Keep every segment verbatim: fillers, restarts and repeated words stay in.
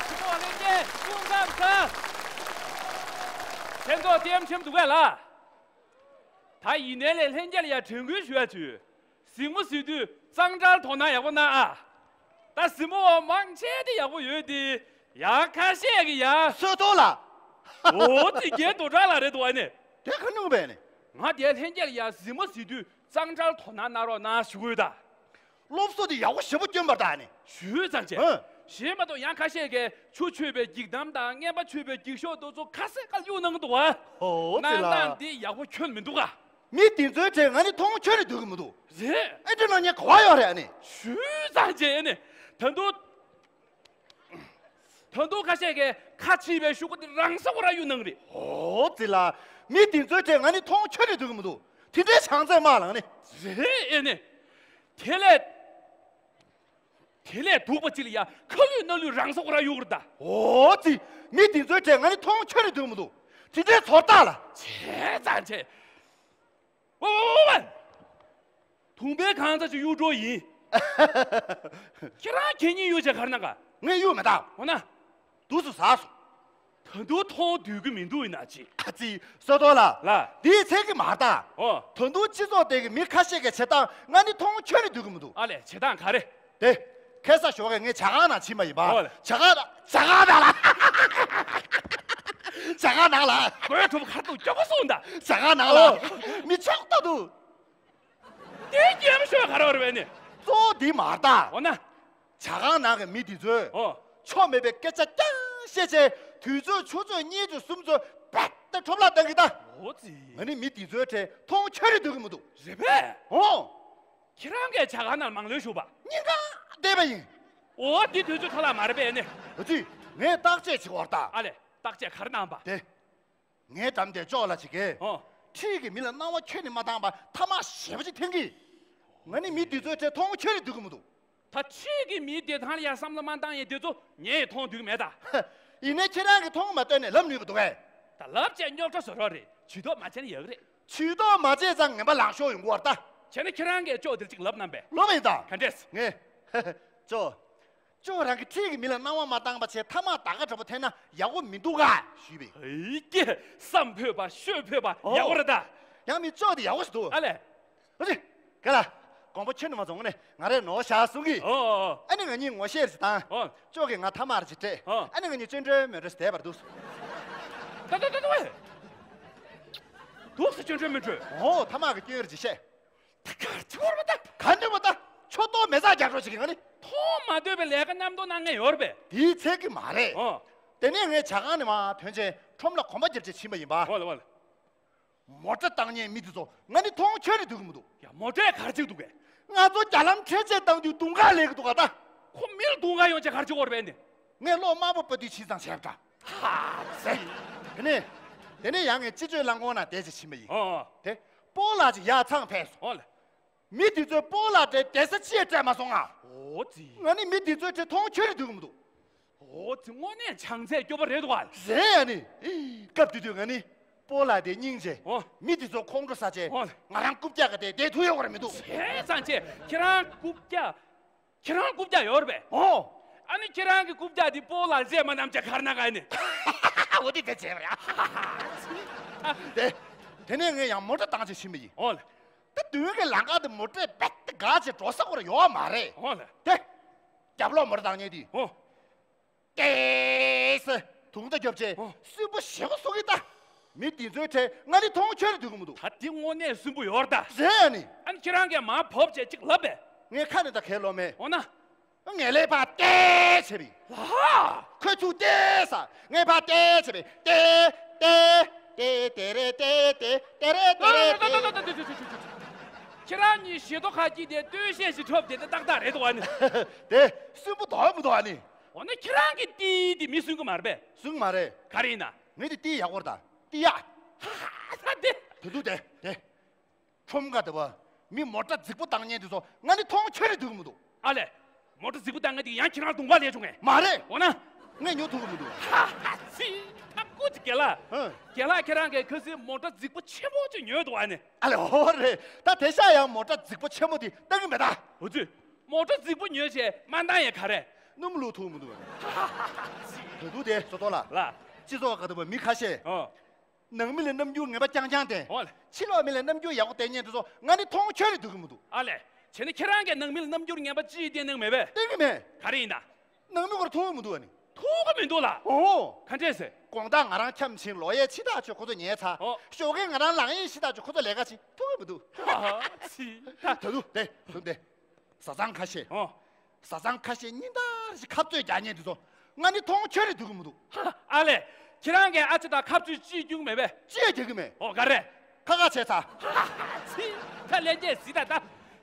ཁྱེད་ཚོ་ལྷན་རྒྱས་སྐུ་ཁམས་བཟང་། ཁྱེད་ཚོ་ལྟད་མོ་འཁྲབ་འདུག་གས་ལ། ད་ཡིན་ནའི་ལས་ལྷན་རྒྱས་ལ་ཡ་དྲན་སྐུལ་ཞུ་ཡ་བྱོས། གཟིགས་མོ་གཟིགས་དུས་གཙང་སྦྲ་དོ་སྣང་ཡག་པོ་གནང་ཨ། ད་གཟིགས་མོ་བ་མང་ཆེ་དེ་ཡག་པོ་ཡོད་དེ། ཡང་ཁ་ཤས་ཀྱི་ཡ། བསོད་ཐོག་ལ། འོ་དེ་རྒན་རྡོ་གྲགས་ལགས་རེད་འདུག་ཨ་ནི། དེ་ག་ནུག་པས་ནི། ང་དེ་ལྷན་རྒྱས་ལ་ཡ་གཟིགས་མོ་གཟིགས་དུས་གཙང་སྦྲ་དོ་སྣང་གནང་རོགས་གནང་ཞུ་གི་ཡོད་ད། སློབ་གསོ་དེ་ཡག་པོ་ཞེ་པོ་སྐྱོན་པར་ད་ནི། ཞུས་ཙང་བྱས། ཨ། ཞེས་མ་གཏོགས་ཡང་ཁ་ཤས་ཀྱིས་ཆུ་མཆོད་པའི་འགྱིག་དམ་དང་རྔན་པ་མཆོད་པའི་འགྱིག་ཤོག་དེ་ཚོ་ཁ་ཟས་ཁ་གཡུག་གནང་གི་འདུག་བ། ཧོ་ཙི་ལ། གནང་སྟངས་འདི་ཡག་པོ་ཁྱོན་མི་འདུག་ག། མི་དེ་ཚོའི་གྲས་ང་ནི་མཐོང་ཁྱོན་ནས་འདོད་ཀྱི་མི་འདུག། རེད། ཨེ་འདྲ་གནང་མཁན་ག་པར་ཡོད་རེད་ཨ་ནི། ཞུས་ཙང་བྱས་ནི། ད་དུང་། ད་དུང་ཁ་ཤས་ཀྱིས་ཁ་ཕྱེས་པའི་ཤོག་གུ་དེ་རང་ས་ཁོ་རང་གཡུག་གནང་གི་རེད། ཧོ་ཙི་ལ། མི་དེ་ཚོའི་གྲས་ང་ནི་མཐོང་ཁྱོན་ནས་འདོད་ཀྱི་མི་འདུག། དེ་འདྲའི་བྱང་རྩལ་མ་ལངས་ནི། རེད་ཨེ་ནི། དེ་ལས། དེ་ལས་སྡུག་པ་ཅིག་ལ་ཡ་ཁ་ལུད་སྣ་ལུད་རང་ས་ཁོ་རང་གཡུག་གི་རེད་ད། ཨོ་ཙི། མི་དེ་ཚོའི་གྲས་ང་ནི་མཐོང་ཁྱོན་ནས་འདོད་ཀྱི་མི་འདུག། དེ་འདྲའི་ཚོར་རྟགས་ལ། བྱས་ཙང་བྱས། ཝ་ཝ་ཝ་ཝ། དུང་པའི་གང་ཚ་ཅིག་གཡུག་འགྲོ་ཡིན། ཁྱེད་རང་ཁྱེད་གཉིས་གཡུག་བྱས་ག་རེ་གནང་ག། ངས་གཡུག་མེད་ད། འོ་ན། དུས་སུ་ཟ་སོང་། ད་དུང་མཐོང་འདོད་ཀྱི་མི་འདུག་ཡིན་ན་ཅི། ཨ་ཙི། བསོད་རྡོར་ལགས། ལགས། འདིའི་ཚད་ཀྱི་མ་རེད་ད། ཨོ། ད་དུང་སྤྱི་ཚོགས་སྟེང་གི་མི་ཁ་ཤས་ཀྱི་བྱེད་སྟངས་ང་ནི་མཐོང་ཁྱོན་ནས་འདོད་ཀྱི་མི་འདུག། ཨ་ལས་བྱེད་སྟངས་ག་རེ། དེ། ཁ་སང་ཞོགས་ཀས་ངས་ཇ་ཁང་ནང་ཕྱིན་པ་ཡིན་པ། ཨོ་ལས། ཇ་ཁང་ནང་ཇ་ཁང་ནང་ལ། ཇ་ཁང་ནང་ལ། མགོའི་གྲུམ་ཁར་འདུག་སྐྱོ་པོ་སོང་ད། ཇ་ཁང་ནང་ལ། ཨོ། མི་ཆོག་ཏོ་འདུག། དེ་སྐྱེ་མ་ཤོད་ག་རེ་བར་བས་ནི། གཙོ་བོ་འདི་མ་རེད་ད། འོ་ན། ཇ་ཁང་ནང་གི་མི་འདི་ཚོས། ཨོ། ཆོ་མེད་པའི་སྐད་ཆ་རྐྱང་བཤད་བྱས་དུས་ཚོད་ཆུ་ཚོད་གཉིས་ཚོད་གསུམ་ཚོད་རྦད་དེ་འཕྲོ་བརླག་བཏང་གི་ད། འོ་ཙི། ང་ནི་མི་འདི་ཚོའི་གྲས་མཐོང་ཁྱོན་ནས་འདོད་ཀྱི་མི་འདུག། རེད་པས། ཨོ། ཁྱེད་རང་གིས་ཇ་ཁང་ནང་མང་ལོས་ཞུགས་པ། སྙིང་ག་བསྡད་པ་ཡིན། འོ་འདི་དུས་ཚོད་འཕྲོ་བརླག་མ་རེད་པས་ནི། འོ་ཙི། ངས་བརྟག་དཔྱད་བྱེད་དགོས་རེད་ད། ཨ་ལས་བརྟག་དཔྱད་ག་རེ་གནང་པ། དེ། ངའི་འགྲམ་དེ་ཅོག་ལ་བྱེད་ཀྱི། ཨོ། འཁྲིས་ཀྱི་མི་ལ་སྣང་བ་ཁྱོན་ནས་མ་བཏང་བར་ཐ་མག་ཞེ་པོ་ཅིག་འཐེན་གྱི། ང་ནི་མི་འདི་ཚོའི་གྲས་མཐོང་ཁྱོན་ནས་འདོད་ཀྱི་མི་འདུག། ད་འཁྲིས་ཀྱི་མིའི་བདེ་ཐང་ལ་ཡང་བསམ་བློ་མ་བཏང་ཡས་དེ་ཚོ་ངས་ཡང་མཐོང་འདོད་ཀྱི་མེད་ད། ཡིན་ནའི་ཁྱེད་རང་གིས་མཐོང་མ་ཐོས་ནས་ལབ་ནུས་པ་འདུག་གས། ད་ལབ་བྱས་རྙོག་དྲ་བཟོ་རོགས་རེད། ཇུས་གཏོགས་མ་བྱས་ན་ཡག་གི་རེད། ཇུས་གཏོགས་མ་བྱས་ཙང་ངན་པ་ལངས་ཤོར་ཡོང་གི་བར་ད། བྱས་ན་ཁྱེད་རང་གིས་ཅོག་འདིར་ཅིག་ལབ་གནང་པས། ལབ་ཡིན་ད། ག་འདྲས། ངས། ཅོག་ཅོག་རང་གི་འཁྲིས་ཀྱི་མི་ལ་སྣང་བ་མ་བཏང་པ་བྱས་ཐ་མག་ད་ག་འདྲ་པོ་འཐེན་ན་ཡག་པོ་མི་འདུག་ག་ཞུས་པས། ཨེ་ཀྱེ། བསམ་ཕོད་པ་ཤོད་ཕོད་པ། ཨོ། ཡག་པོ་རེད་ད། ཡང་མི་ཅོག་དེ་ཡག་པོ་ཞིག་འདུག། ཨ་ལས། ཨ་ཙི། ག་ལ། དགོངས་པ་ཁྱོན་ནས་མ་ཚོམས་ནས་ང་རས་ནོར་བཞག་གསུང་གི། ཨོ་ཨོ་ཨོ། ཨ་ནི་ང་གཉིས་ངོ་ཤེས་རེ་ཞིག་དང་། ཨོ། ཅོག་གིས་ང་ཐ་མག་རེ་ཞིག་སྤྲད། ཨོ། ཨ་ནི་ང་གཉིས་ཅོན་ཀྲོའི་མོན་ཀྲོའི་བསྡད་པར་འདུག། ད་ད་ད་ད་ཝེ། འདུག་སེ་ཅོན་ཀྲོའི་མོན་ཀྲོའི། ཨོ་ཐ་མག་གི་སྐྱོན་རེ་ཞིག་བཤད། ད་ག་རེ་བྱེད་དགོས་རེད་པ་ད། ག་འདྲ་པོ་ད། ཆོ་ཏོ་མེ་བཙའ་རྒྱག་འགྲོ་ཞིག་གི་ང་ནི། མཐོང་མ་འདོད་པའི་ལས་ཀ་མཉམ་དུ་གནང་མཁན་ཡོད་རེད་པས། དེའི་ཚད་ཀྱི་མ་རེད། ཨོ། དེ་ནས་ངས་ཇ་ཁང་ནས་མར་ཐོན་རྗེས་ཁྲོམ་ལ་གོམ་པ་རྒྱབ་བྱས་ཕྱིན་པ་ཡིན་པ། ཨོ་ལ་ཨོ་ལ། མོ་ཊ་བཏང་མཁན་མི་དེ་ཚོ་ང་ནི་མཐོང་ཁྱོན་ནས་འདོད་ཀྱི་མི་འདུག། ཡ་མོ་ཊས་ག་རེ་བྱེད་འདུག་གས། ང་ཚོ་རྒྱ་ལམ་འཕྲེད་བཅད་བཏང་དུས་དུང་དཀར་སླེབས་ཀྱི་འདུག་ག་ད། ཁོ་མིར་དུང་དཀར་ཡོང་བྱས་ག་རེ་བྱེད་དགོས་རེད་པས་ནི། ངས་གློག་དམར་པོ་སྤར་དུས་ཕྱིན་ཙང་བྱས་པ་འདྲ། ཧ་ཟེ། དེ་ནས། དེ་ནས་ཡང་ངས་སྤྱི་སྤྱོད་རླངས་འཁོར་ནང་བསྡད་བྱས་ཕྱིན་པ་ཡིན། ཨོ་ཨོ། དེ། སྤོ་ལགས་ཅིག་ཡར་ཚང་ཕེབས་སོང་། ཨོ་ལ། མི་དེ་ཚོས་སྤོ་ལགས་དེ་བསྡད་ས་ཅིག་སྤྲད་མ་སོང་ང་། ཨོ་ཙི། ང་ནི་མི་དེ་ཚོའི་གྲས་མཐོང་ཁྱོན་ནས་འདོད་ཀྱི་མི་འདུག། ཨོ་ཙི་དངོས་གནས་བྱང་ཚད་སྐྱོ་པོ་རེད་འདུག་ག། རེད་ཨ་ནི། སྐབས་དེ་དུས་ང་ནི་སྤོ་ལགས་དེ་སྙིང་རྗེ། ཨོ། མི་དེ་ཚོ་ཁོང་ཁྲོ་ཟ་བྱས། ཨོ། ང་རང་རྐུབ་བཀྱག་ག་དེ་བསྡད་ཐུབ་ཡོད་པ་རེད་མི་འདུག། བྱས་ཙང་བྱས་ཁྱེད་རང་རྐུབ་བཀྱག། ཁྱེད་རང་རྐུབ་བཀྱག་ཡོད་རེད་པས། ཨོ། ཨ་ནི་ཁྱེད་རང་གི་རྐུབ་བཀྱག་དེ་སྤོ་ལགས་བཟས་མ་གནང་བྱས་ག་རེ་གནང་ག་ཨ་ནི། འོ་དེ་དེ་བྱས་པ་རེད་ཨ། དེ། དེ་ནས་ངས་ཡང་མོ་ཊ་བཏང་བྱས་ཕྱིན་པ་ཡིན། ཨོ་ལ། ད་མདུན་གྱི་ལམ་ཁ་དེ་མོ་ཊས་རྦད་དེ་བཀག་བྱས་འགྲོ་ས་ཁོ་རང་ཡོད་མ་རེད། ཨོ་ལ། དེ། རྒྱབ་ལོགས་མོ་ཊ་བཏང་མཁན་དེ། ཨོ། ཏེས། དུང་བརྡ་རྒྱབ་བྱས། ཨོ། སུན་པོ་ཞེ་པོ་བཟོ་གི་ད། མི་འདི་ཚོའི་གྲས་ང་ནི་མཐོང་ཁྱོན་ནས་འདོད་ཀྱི་མི་འདུག། ད་འདི་དངོས་གནས་སུན་པོ་ཡོད་རེད་ད། རེད་ཨ་ནི། ཨ་ནི་ཁྱེད་རང་གིས་མར་བབས་བྱས་ཅིག་ལབ་པས། ངས་ཁ་ནས་ད་གས་ལོ་མེད། འོ་ན། ངས་ལས་ཕར་ཏེ་བྱས་པས། ལ། ཁོས་ཚུར་ཏེ་ཟེར། ངས་ཕར་ཏེ་བྱས་པས། ཏེ། ཏེ། ཏེ་ཏེ་རེ་ཏེ་ཏེ། ཏེ་རེ་ཏེ་རེ་ཏེ། ཁྱེད་རང་གཉིས་ཞེ་ཏོག་ཁ་སྐྱིད་དེ་སྟོད་གཞས་ཤིག་འཁྲབ་བསྡད་དེ་ཏག་ཏག་རེད་འདུག་ཨ་ནི། དེ་སུན་པོ་དོག་མི་འདུག་ཨ་ནི། འོ་ན་ཁྱེད་རང་གི་ཏི་དེ་མི་སུན་གི་མ་རེད་པས། སུན་མ་རེད། ག་རེ་ཡིན་ན། ངའི་དེ་ཏི་ཡག་པོ་རེད་ད། ཏི་ཡག། ཧ་ཧ་ཧ་དེ། དེ་འདུག་དེ་དེ། ཁྲོམ་ཁ་དེ་བ། མི་མོ་ཊ་རྫིག་པོ་བཏང་མཁན་དེ་ཚོ་ང་ནི་མཐོང་ཁྱོན་ནས་འདོད་ཀྱི་མི་འདུག། ཨ་ལས། མོ་ཊ་རྫིག་པོ་བཏང་མཁན་དེ་ཡང་ཁྱེད་རང་ལ་དུང་བ་ལས་བྱུང་ངས། མ་རེད། འོ་ན། ངས་ཉོ་ཐུབ་ཀྱི་མི་འདུག། ཧ་ཧ་ཚི། ཐབས་སྐུ་ཅིག་རྒན་ལགས། ཧུ། རྒན་ལགས་ཁྱེད་རང་གིས་ཁ་སང་མོ་ཊ་རྫིག་པོ་ཆེན་པོ་ཅིག་ཉོས་འདུག་ཨ་ནི། ཨ་ལས་འོ་རེད། ད་དེང་སང་ཡང་མོ་ཊ་རྫིག་པོ་ཆེན་པོ་དེ་བཏང་གི་མེད་ད། འོ་ཙི། མོ་ཊ་རྫིག་པོ་ཉོས་བྱས་མ་བཏང་ཡས་ག་རེ། སྣུམ་བླུགས་ཐུབ་མི་འདུག་བ། ད་དུང་དེ་ཟོ་ཏོ་ལ། ལ། སྤྱི་ཚོགས་ཁ་ཐུག་པ་མི་ཁ་ཤས། ཨོ། ནང་མི་ལ་རྣམ་འགྱུར་ངན་པ་རྐྱང་རྐྱང་བསྟན། ཨོ་ལ། ཕྱི་ལོགས་མི་ལ་རྣམ་འགྱུར་ཡག་པོ་བསྟན་མཁན་དེ་ཚོ་ང་ནི་མཐོང་ཆོས་རེད་འདོད་ཀྱི་མི་འདུག་ཨ་ལས། བྱས་ན་ཁྱེད་རང་གིས་ནང་མི་ལ་རྣམ་འགྱུར་ངན་པ་ཅི་ཡང་བསྟན་གནང་མེད་པས། བསྟན་གྱི་མེད། ག་རེ་ཡིན་ན། ནང་མི་ཁོ་རང་ཐུབ་ཀྱི་མི་འདུག་ཨ་ནི། ཐུབ་ཀྱི་མི་འདུག་ལ། ཨོ། ག་འདྲས་ཟེར། དགོང་དག་ང་རང་འཁྱམས་ཕྱིན་ལོག་ཡས་ཕྱི་ཐག་ཆོད་ཁོ་ཚོ་ཉལ་ཚར། ཨོ། ཞོགས་ཀས་ང་རང་ལངས་ཡས་ཕྱི་ཐག་ཆོད་ཁོ་ཚོ་ལས་ཀ་བྱེད་ཐུབ་ཀྱི་མི་འདུག་ཨ་ཙི། ད་ད་དུང་དེ་ད་དུང་དེ། བཟའ་ཚང་ཁ་ཤས། ཨོ། བཟའ་ཚང་ཁ་ཤས་གཉིས་ལྟར་ཞིག་ཁ་རྩོད་རྒྱག་མཁན་དེ་ཚོ་ང་ནི་མཐོང་ཆོས་རེད་འདོད་ཀྱི་མི་འདུག་ཨ་ལས། ཁྱེད་རང་གིས་ཨ་ཅེ་དང་ཁ་རྩོད་ཅི་རྒྱུག་མེད་པས། ཅི་ཡང་རྒྱག་གི་མེད། ཨོ་ག་རེ། ཁ་ཁ་བྱས་ཚར། ཚིག་ད་ལན་ཅན་ཟིག་ད་ད།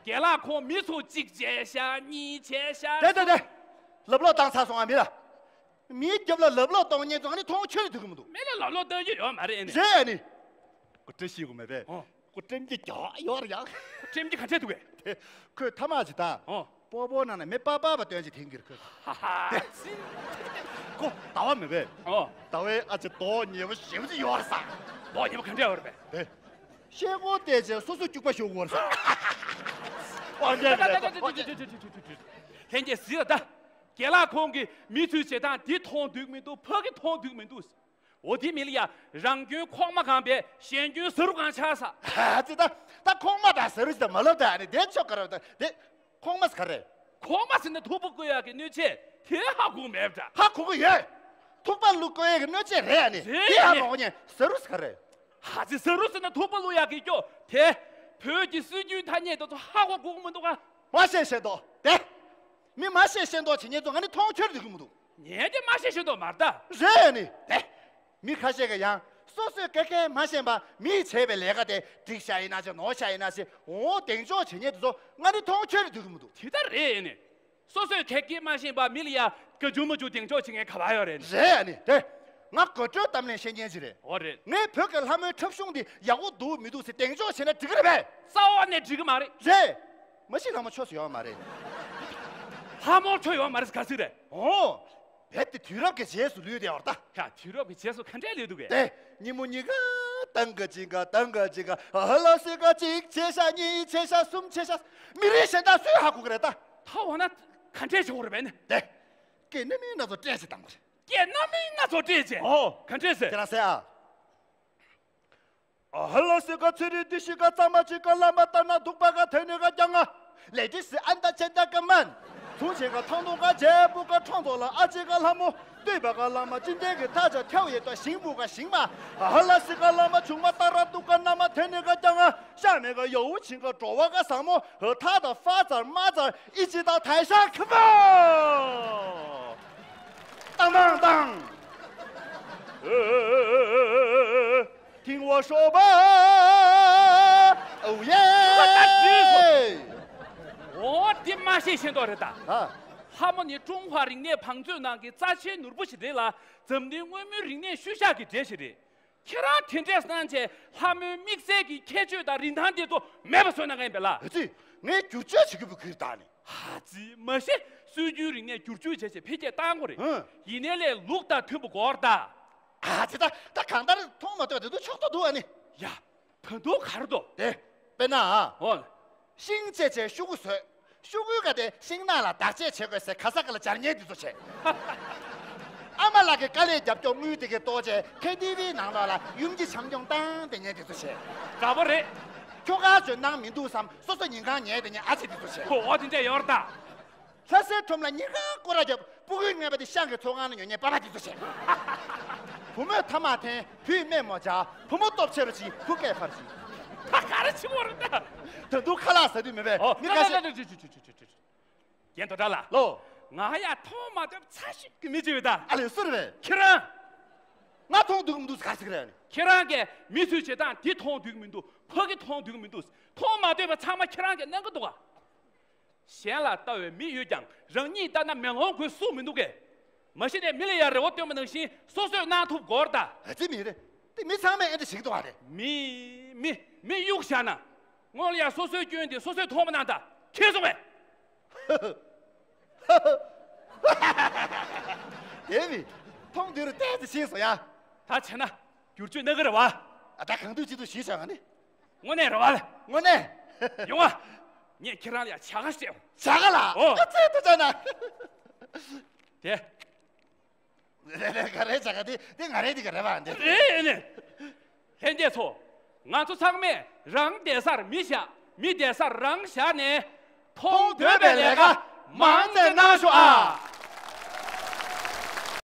རྒན་ལགས་ཁོང་མི་ཚོ་གཅིག་བྱས་ཤག་གཉིས་བྱས་ཤག་དེ་དེ་དེ། ལབ་ལོག་བཏང་ཚར་སོང་ཨ་མི་ལ། མིའི་རྒྱབ་ལ་ལབ་ལོག་གཏོང་མཁན་ཚོ་ང་ནི་མཐོང་ཆོས་རེད་འདོད་ཀྱི་མི་འདུག་མི་ལ་ལབ་ལོག་གཏོང་རྒྱུ་ཡོད་མ་རེད་ཨ་ནི། རེད་ཨ་ནི། ཁོ་བཀྲ་ཤིས་ཀྱི་མེད་པས། ཨོ། ཁོ་ཀྲེམ་གྱི་རྒྱག་ཡོད་རེད་ཡ། ཀྲེམ་གྱི་ག་འདྲས་འདུག་གས། དེ་ཁོས་ཐ་མག་ཅིག་ད། ཨོ། སྤོ་བོ་ནང་ནས་མི་པ་པ་བ་སྟོན་ཅིག་དེང་གིར་ཁོས། ཧ་ཧ། ཁོ་ཟླ་བ་མེད་པས། ཨོ། ཟླ་བའི་ཨ་ཅེ་མདོག་ཉེས་པོ་ཞེ་པོ་ཅིག་ཡོད་རེད་ས། མདོག་ཉེས་པོ་ག་འདྲས་ཡོད་རེད་པས། དེ། ཤེལ་སྒོ་བལྟས་བྱས་སོ་སོ་སྐྱུག་པ་ཤོར་གོ་རེད་ས། དབང་ཆ་མེད་པ། ལྷན་རྒྱས་གཟིགས་ལ་ད། རྒན་ལགས་ཁོང་གིས་མི་ཚོའི་བྱེད་སྟངས་འདི་མཐོང་འདོད་མི་འདུག་ཕ་གི་མཐོང་འདོད་མི་འདུག་འོ་དེ་མི་ལ་ཡ་རང་སྐྱོན་ཁོག་མ་གང་པས་གཞན་སྐྱོན་ཟ་རུ་གང་ཆགས་ས། ཨ་ཙི་ད། ད་ཁོག་མ་དང་ཟ་རུ་ཞིག་ད་མ་ལབ་ད་ཨ་ནི་དེ་ཆོ་ག་རེ་ད་དེ། ཁོག་མ་ཟེར་ག་རེ། ཁོག་མ་ཟེར་ན་ཐུག་པ་བརྐོ་ཡག་གི་སྣོད་ཆས་དེ་ཧ་གོ་མེད་པ་འདྲ། ཧ་གོ་གི་ཡོད། ཐུག་པ་བླུག་བརྐོ་ཡག་གི་སྣོད་ཆས་རེད་ཨ་ནི། རེད་དེ་ཧ་ཨ་ནི། མ་གོ་ཉན་ཟ་རུ་ཟེར་ག་རེ། ཧ་ཙི་ཟ་རུ་ཟེར་ན་ཐུག་པ་བླུག་ཡག་གི་སྐྱོ་དེ། བོད་ཀྱི་སྲོལ་རྒྱུན་ཐ་སྙད་དེ་ཚོ་ཧ་གོ་གོ་གི་མི་འདུག་ག་མ་ཤེས་ཤེས་མདོག་དེ། མི་མ་ཤེས་ཤེས་མདོག་བྱེད་མཁན་ཚོ་ང་ནི་མཐོང་ཆོས་རེད་འདོད་ཀྱི་མི་འདུག་ངས་དེ་མ་ཤེས་ཤེས་མདོག་མ་རེད་ད། རེད་ཨ་ནི། དེ། མི་ཁ་ཤས་ཀྱིས་ཡང་སོ་སོས་ཀེ་ཀེ་མ་ཤེས་པ་མིས་བྱས་པའི་ལས་ཀ་དེ་འགྲིག་ཤག་ཡིན་ན་ཆེ་ནོར་ཤག་ཡིན་ན་ཆེ་འོ་གདེང་འཇོག་བྱེད་མཁན་དེ་ཚོ་ང་ནི་མཐོང་ཆོས་རེད་འདོད་ཀྱི་མི་འདུག་དེ་ལྟར་རེད་ཨ་ནི། སོ་སོས་ཁ་སྐད་མ་ཤེས་པ་མི་ལ་ཡ་ག་ཅུང་མ་ཅུང་གདེང་འཇོག་བྱེད་མཁན་ག་པར་ཡོད་རེད། རེད་ཨ་ནི་དེ། ང་དགོད་བྲོའི་གཏམ་ལན་བཤད་མཁན་ཅིག་རེད། འོ་རེད། ངས་བོད་ཀྱི་ལྷ་མོའི་འཁྲབ་གཞུང་འདི་ཡག་པོ་འདུག་མི་འདུག་ཟེར་གདེང་འཇོག་བྱས་ན་འགྲིག་གི་རེད་པས། རྩ་བ་ནས་འགྲིག་གི་མ་རེད། རེད། མ་གཞི་ལྷ་མོ་ཆོས་སུ་ཡོད་མ་རེད། ལྷ་མོ་ཆོས་ཡོད་མ་རེད་ཟེར་ག་ཟེར་རེད། འོ། རྦད་དེ་དུས་རབས་ཀྱི་རྗེས་སུ་ལུས་བསྡད་པ་རེད་ད། ཡ་དུས་རབས་ཀྱི་རྗེས་སུ་ག་འདྲས་ལུས་འདུག་གས། དེ་ཉིན་མོ་གཉིས་ཀ་ཏང་ག་ཅིང་ག་ཏང་ག་ཅིང་ག་ཨ་ལ་སི་ཀ་གཅིག་བྱས་ཤག་གཉིས་བྱས་ཤག་གསུམ་བྱས་ཤག་མི་རིགས་གཞན་དག་སུས་ཧ་གོ་གི་རེད་ད། ད་འོ་ན་ག་འདྲས་བྱེད་དགོས་རེད་པས་ནི། དེ། སྐད་སྣ་མིན་སྣ་ཚོགས་སྤྲད་ཅིག་བཏང་དགོས་རེད། སྐད་སྣ་མིན་སྣ་ཚོགས་སྤྲད་ཅིག་ཨོ། ག་འདྲས་ཟེར། ཁྱེད་རང་གསན་ཨ། ཨ་ལ་སི་ཀ་ཚེ་རིང་བདེ་ཤི་ཀ་གཙང་མ་ཅིག་ག་བླ་མ་ལྟར་ན་སྡུག་པ་ག་དོན་ནི་ག་རྒྱ་ང་ལས་ཏི་སི་ཨན་ད་ཆེན་ད་ཀ་མན། ཚུང་ཆེན་ག་ཐང་ཏོ་ག་ཇེ་པུ་ག་ཁྲོང་ཏོ་ལ་ཨ་ཅེ་ག་ལྷ་མོ། སྟོད་པ་ག་བླ་མ་ཅི་འདྲའི་གི་ཐ་ཆ་ཐེའུ་ཡེ་ཏོ་ཞིང་བུ་ག་ཞིང་མ། ཨ་ལ་སི་ཀ་བླ་མ་ཆུང་མ་ཏ་ར་ཏུ་ག་ན་མ་དོན་ནི་ག་རྒྱ་ང་ཤ་མེ་ག་ཡ་ཝུ་ཆིང་ག་གྲོ་བ་ག་ཟང་མོ་ཧ་ཐ་ད་ཧྥ་ཙར་མ་ཙར་ཨི་ཅི་ད་ཐའི་ཤ་ཁི་པ། ཏང་ཏང་ཏང་། ཐིང་བ་ཧྲོ་བ། ཨོ་ཡེ། ཨོ་འདི་མ་ཤེས་ཤེས་མདོག་རེད་ད། ཨ། ལྷ་མོ་ནི་ཀྲུང་ཧྭ་རིག་གནས་བང་མཛོད་ནང་གི་རྩ་ཆེའི་ནོར་བུ་ཞིག་རེད་ལ་འཛམ་གླིང་སྔོན་མའི་རིག་གནས་ཤུལ་བཞག་གི་གྲས་ཤིག་རེད། ཁྱེད་རང་དེ་འདྲས་གནང་བྱས་ལྷ་མོའི་དམིགས་བསལ་གྱི་ཁྱད་ཆོས་དང་རིན་ཐང་དེ་ཚོ་མེད་པ་བཟོས་གནང་གི་ཡིན་པས་ལ། ཨ་ཙི། ངས་བསྒྱུར་བཅོས་བྱེད་ཀྱི་བུ་ཁུར་བཏང་ནས། ཧ་ཙི་མ་གཞི་སྲོལ་རྒྱུན་རིག་གནས་བསྒྱུར་བཅོས་བྱས་བྱས་འཕེལ་རྒྱས་བཏང་དགོས་རེད། ཧུང་། ཡིན་ནའི་ལས་ལུགས་དང་མཐུན་པ་དགོས་རེད་ད། ཨ་ཙི་ད་ད་གང་ལྟར་མཐོང་མ་ཐོས་དེ་ཚོ་ཆོག་ཏོ་འདུག་ཨ་ནི། ཡ། ད་དུང་ག་རེ་འདུག་དེ། དཔེར་ན་ཨ། འོ། ཤིང་བཅད་བྱས་ཤུ་གུ་བཟོས། ཤུ་གུའི་ཀ་དེ་ཤིང་ནགས་ལ་བདག་གཅེས་བྱེད་དགོས་ཟེར་ག་ས་ག་ལ་སྦྱར་ཉེན་དེ་ཚོ་བྱས། ཨ་མ་ལགས་ཀྱི་དཀའ་ལས་རྒྱབ་སྐྱོར་དངུལ་དེ་གའི་ལྟོ་ཆས་ཁེ་ཏི་ཝི་ནང་ལོགས་ལ་ཡུམ་གྱི་ཆང་རྐྱང་བཏང་བསྡད་ཉེན་དེ་ཚོ་བྱས། དགའ་པོ་རེད། ཁྱོ་ག་ཚོས་གནང་མི་འདུག་བསམ་སོ་སོ་ཉིན་གང་ཉལ་བསྡད་ཉེན་ཨ་ཙི་དེ་ཚོ་བྱས། ཨོ་དེ་འདྲས་ཡོད་རེད་ད། ལྷ་སའི་ཁྲོམ་ལ་ཉིན་གང་སྐོར་ར་རྒྱབ། སྤུ་གུའི་རྔན་པ་དེ་ཤང་གི་ཚོང་ཁང་ལ་ཉོ་ཉེན་པ་པ་དེ་ཚོ་བྱས། བུ་མོས་ཐ་མག་འཐེན། བུས་སྨན་མོ་སྦྱར། བུ་མོ་སྟོབས་ཆེ་རུ་ཕྱིན། བུ་སྐད་འཕར་ཕྱིན། ད་ག་རེ་བྱེད་དགོས་རེད་ད། ད་དུང་ཁ་ལག་ཟ་དུས་མེད་པས། ཨོ། མི་ཁ་ཤས། རྒན་རྡོ་གྲགས་ལགས། ལོ། ང་ཡ་མཐོང་མ་ཐོས་ཚ་ཤོས་ཀྱི་མི་ཅིག་ཡོད་ད། ཨ་ལས་སུ་རེད་པས། ཁྱེད་རང་། ང་མཐོང་འདུག་མི་འདུག་ག་ཟེར་གི་རེད། ཁྱེད་རང་གིས་མི་ཚོའི་བྱེད་སྟངས་འདི་མཐོང་འདུག་མི་འདུག་ཕ་གི་མཐོང་འདུག་མི་འདུག་མཐོང་མ་ཐོས་པ་ཚང་མ་ཁྱེད་རང་གིས་གནང་གི་འདུག་ག་གཞན་ལ་ལྟ་བའི་མིག་ཡོད་ཀྱང་རང་ཉིད་ལྟ་ན་མེ་ལོང་གོས་སུ་མི་འདུག་གས། མ་གཞི་ནས་མི་ལ་ཡ་རེ་བ་བཏོན་པ་ནང་བཞིན་སོ་སོས་གནང་ཐུབ་དགོས་རེད་ད། ཨ་ཙི་མི་རེད། དེ་མི་ཚང་མས་ཨེ་འདྲ་བྱེད་ཀྱི་འདུག་ག་རེད། མི་མི་མི་གཡུག་བཞག་ན། སྔོན་ལ་ཡ་སོ་སོའི་སྐྱོན་དེ་སོ་སོས་མཐོང་མ་གནང་ད་ཁྱེད་སོང་བས། དེ་མི་མཐོང་དུས་རུ་ཏོག་ཙམ་ཤེས་སོང་ཡ། ད་བྱས་ན་བསྒྱུར་བཅོས་གནང་གི་རེད་བ། ཨ་ད་གང་འདོད་ཅི་འདོད་ཞུས་བྱ་ག་ནི། དངོས་གནས་རེད་བ་ལ། དངོས་གནས། ཡོང་བ། ངས་ཁྱེད་རང་ལ་ཡ་བྱ་དགའ་སྤྲད། བྱ་དགའ་ལ། ཨོ། ཨ་ཙི་ཐུགས་རྗེ་གནང་། དེ། ག་རེ་བྱ་ག་དེ་དེ་ང་རེད་དེ་ག་རེད་བ་འདི། རེད་ནི། ལྷན་རྒྱས་ཚོ། ང་ཚོ་ཚང་མས་རང་བསྡད་སར་མི་བཞག་མི་བསྡད་སར་རང་བཞག་ནས། མཐོང་འདོད་པའི་ལས་ཀ་མང་ཙམ་གནང་ཤོག་ཨ།